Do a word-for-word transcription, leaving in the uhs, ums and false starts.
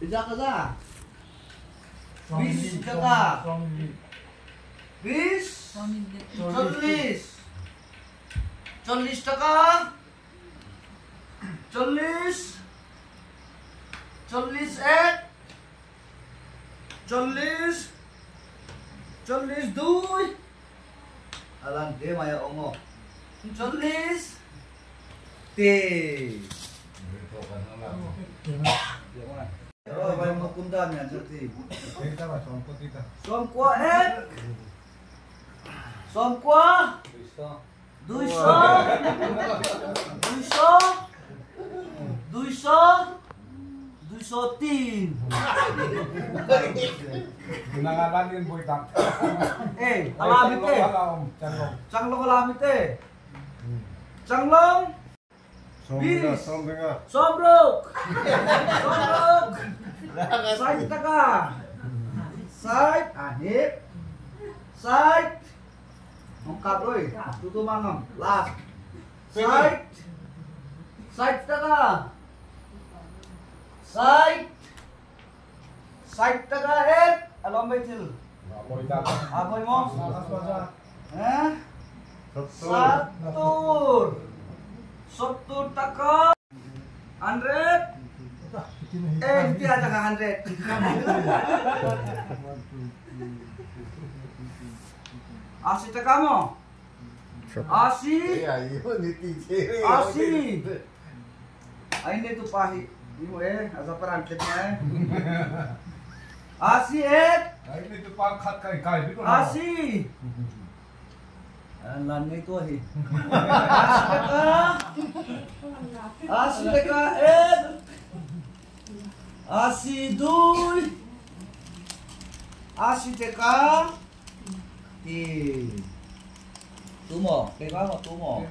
Bish taka. Bish. Chollish. Chollish taka. Chollish. Chollish ek. Chollish. Chollish dui. Alan de maya ongo. Chollish tin. Bai mo kumda mian sati. Somkua ek. Somkua. Duiso. Duiso. Duiso. Duiso tin. Nang alan in boi tang. Eh, alam ite. Changlong. Changlong alam ite. Changlong. Somruk. Somruk. Sait taka. Sait, anip. Sait. Ongkap loi. Tutu mangam. Last. Sait. Sait taka. Sait. Sait taka et. Alom betil. Apoi mo? Eh? Sottur. Sottur taka. Hundred. Eh, hindi aja ka hundred. Asi taka mo? Asi. Asi. Ai ne tu pahi. Imo eh, asa parang ket na eh. Asi et. Asi. Alan ne tu ahi. Asi taka. Asi taka et. Asi dui. Asi taka. Tin. Tumo, kema mo tumo.